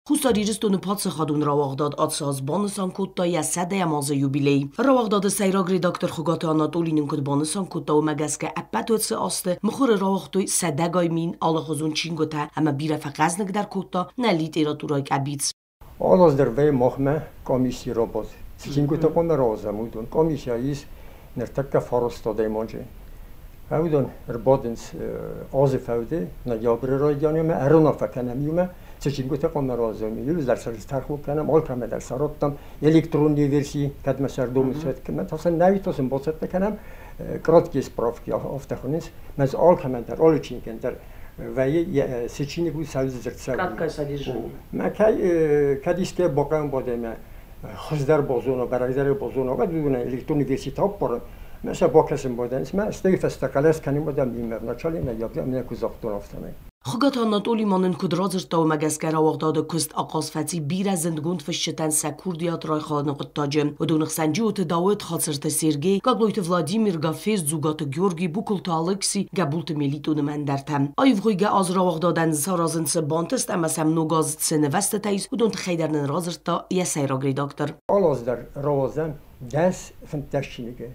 Хуссар Ирыстоны паддзахадон рауагъдад ацы аз банысан кодта йӕ 100-ӕм азы юбилей. Рауагъдады сӕйраг редактор Хуыгаты Анатолий нын куыд банысан кодта, уымӕ гӕсгӕ ӕппӕт уыцы азты мыхуыры рауагътой сӕдӕгай мин алыгъуызон чингуытӕ ӕмӕ бирӕ фӕхъӕзныгдӕр кодта нӕ литературӕйы къӕбиц. Алы аз дӕр вӕййы махмӕ комисси работ. Цы чингуытӕ хъуамӕ рауадзӕм, уыдон. Комиссия ис ныртӕккӕ фараст адӕймаджы. Уыдон ӕрбадынц азы фӕуды, ноябры райдианы ӕмӕ ӕруынаффӕ кӕнӕм иумӕ, цы чингуытӕ хъуамӕ рауадзӕм, иуыл дӕр сӕ тӕрхон кӕнӕм, алкӕмӕ дӕр сӕ радтам электронный верси, кӕдмӕ сӕ ӕрдомынц, кӕмӕ та сӕ нӕ та сын бацӕттӕ кӕнӕм краткие справки, афтӕ хуынынц. Мӕ дзы алкӕмӕн дӕр, алы чиныгӕн дӕр вӕййы, цы чиныг у, цӕуыл дзырд цӕуы. Краткое содержание. Мӕ кӕд искӕй бахъӕуын бадӕмӕ хуыздӕр базона, бӕрӕгдӕр базона, уӕд уыдон электронный верси таппары, мӕ сӕ бакӕсын бадӕнц, мӕ стӕй фӕстӕ хъӕлӕс кӕнын бадӕм имӕ вначале нӕ ябли ӕмӕ куы загътон, афтӕмӕй. Хуыгаты Анатоли ма нын куыд радзырдта, уымӕ гӕсгӕ рауагъдады куыст ахъаз фӕци бирӕ зындгонд фысджытӕн сӕ курдиат райхалыны хъуыддаджы. Уыдоны хсӕн Джиоты Дауыт, Хацырты Сергей, Гаглойты Владимир, Гафез, Дзугаты Георгий, Букуылты Алыкси, Гӕбулты Мелитон ӕмӕ ӕндӕртӕ. Аивгъуыйгӕ аз рауагъдадӕн саразын цы бантыст ӕмӕ сӕм ног аз цы нывӕзтытӕ ис, уыдон тыххӕй дӕр нын радзырдта йӕ сӕйраг редактор. Алы аз дӕр рауадзӕм 10-15 чиныгы.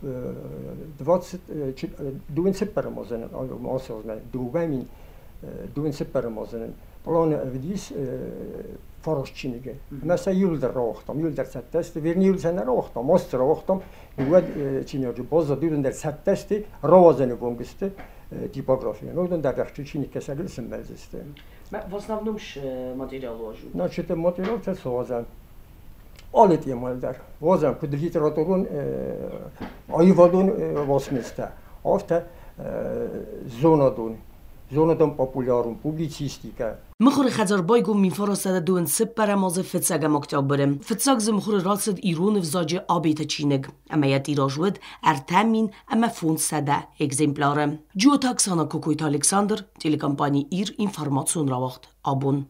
24 азы ацы азмӕ 2024 азы планы ӕвдис фараст чиныгы. Ӕмӕ сӕ иуылдӕр рауагътам, иуылдӕр цӕттӕ сты, вернее, иуыл сӕ нӕ рауагътам, ацы рауагътам, дыууӕ чиныджы баззад, уыдон дӕр цӕттӕ сты, рауадзӕны онг сты типографийӕн. Уыдон дӕр рӕхджы чиныгкӕсӕгыл сӕмбӕлдзысты. В основном материал уажу. Значит, материал суадзӕн алы темӕйыл дӕр. Уадзӕм куыд литературон, аивадон уацмыстӕ, афтӕ зонадон, зонадон популярон, публицистикӕ. Мыхуыры хӕдзар байгом 1924 азы фыццӕгӕм октябры. Фыццаг дзы мыхуыры рацыд ирон ӕвзаджы абеты чиныг, ӕмӕ йӕ тираж уыд 3500 экземпляры. Джиоты Оксана, Кокойты Александр, телекомпани «Ир», информацион рауагъд «Абон».